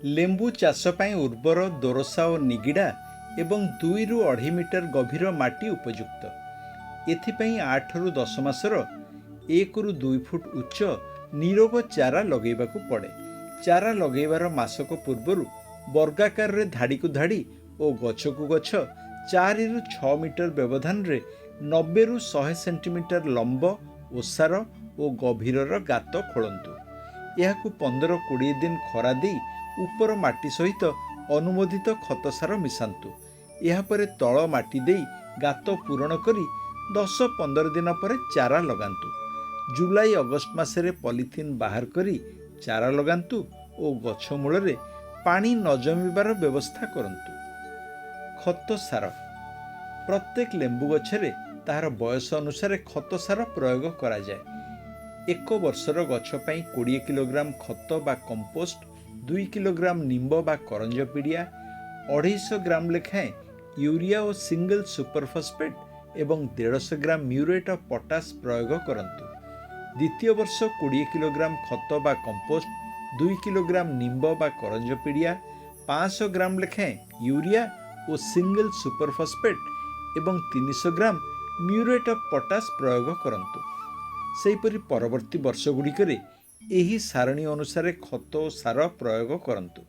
ଲେମ୍ବୁ ଚାଷ ପାଇଁ ଉର୍ବର, ଦୋରସା ଓ ନିଗିଡ଼ା ଏବଂ 2ରୁ 2.5 ମିଟର ଗଭୀର ମାଟି ଉପଯୁକ୍ତ। ଏଥିପାଇଁ 8ରୁ 10 ମାସର 1ରୁ 2 ଫୁଟ ଉଚ୍ଚ ନିରୋଗ ଚାରା ଲଗାଇବାକୁ ପଡ଼େ। ଚାରା ଲଗାଇବାର ମାସକ ପୂର୍ବରୁ ବର୍ଗାକାରରେ ଧାଡ଼ିକୁ ଧାଡ଼ି ଓ ଗଛକୁ ଗଛ 4ରୁ 6 ମିଟର ବ୍ୟବଧାନରେ 90ରୁ 100 ସେଣ୍ଟିମିଟର ଲମ୍ବ, ଓସାର ଓ ଗଭୀରର ଗାତ ଖୋଳନ୍ତୁ। ଏହାକୁ 15-20 ଦିନ ଖରା ଦେଇ ଉପର ମାଟି ସହିତ ଅନୁମୋଦିତ ଖତ ସାର ମିଶାନ୍ତୁ। ଏହାପରେ ତଳ ମାଟି ଦେଇ ଗାତ ପୂରଣ କରି 10-15 ଦିନ ପରେ ଚାରା ଲଗାନ୍ତୁ। ଜୁଲାଇ ଅଗଷ୍ଟ ମାସରେ ପଲିଥିନ୍ ବାହାର କରି ଚାରା ଲଗାନ୍ତୁ ଓ ଗଛ ମୂଳରେ ପାଣି ନ ଜମିବାର ବ୍ୟବସ୍ଥା କରନ୍ତୁ। ଖତ ସାର: ପ୍ରତ୍ୟେକ ଲେମ୍ବୁ ଗଛରେ ତାହାର ବୟସ ଅନୁସାରେ ଖତ ସାର ପ୍ରୟୋଗ କରାଯାଏ। 1 ବର୍ଷର ଗଛ ପାଇଁ 20 କିଲୋଗ୍ରାମ ଖତ ବା କମ୍ପୋଷ୍ଟ, 2 କିଲୋଗ୍ରାମ ନିମ୍ବ ବା କରଞ୍ଜ ପିଡ଼ିଆ, 250 ଗ୍ରାମ ଲେଖାଏଁ ୟୁରିଆ ଓ ସିଙ୍ଗଲ ସୁପରଫସ୍ଫେଟ୍ ଏବଂ 150 ଗ୍ରାମ ମ୍ୟୁରେଟ୍ ଅଫ୍ ପଟାସ ପ୍ରୟୋଗ କରନ୍ତୁ। ଦ୍ୱିତୀୟ ବର୍ଷ 20 କିଲୋଗ୍ରାମ ଖତ ବା କମ୍ପୋଷ୍ଟ, 2 କିଲୋଗ୍ରାମ ନିମ୍ବ ବା କରଞ୍ଜ ପିଡ଼ିଆ, 500 ଗ୍ରାମ ଲେଖାଏଁ ୟୁରିଆ ଓ ସିଙ୍ଗଲ ସୁପରଫସ୍ଫେଟ୍ ଏବଂ 300 ଗ୍ରାମ ମ୍ୟୁରେଟ୍ ଅଫ୍ ପଟାସ ପ୍ରୟୋଗ କରନ୍ତୁ। ସେହିପରି ପରବର୍ତ୍ତୀ ବର୍ଷଗୁଡ଼ିକରେ ଏହି ସାରଣୀ ଅନୁସାରେ ଖତ ଓ ସାର ପ୍ରୟୋଗ କରନ୍ତୁ।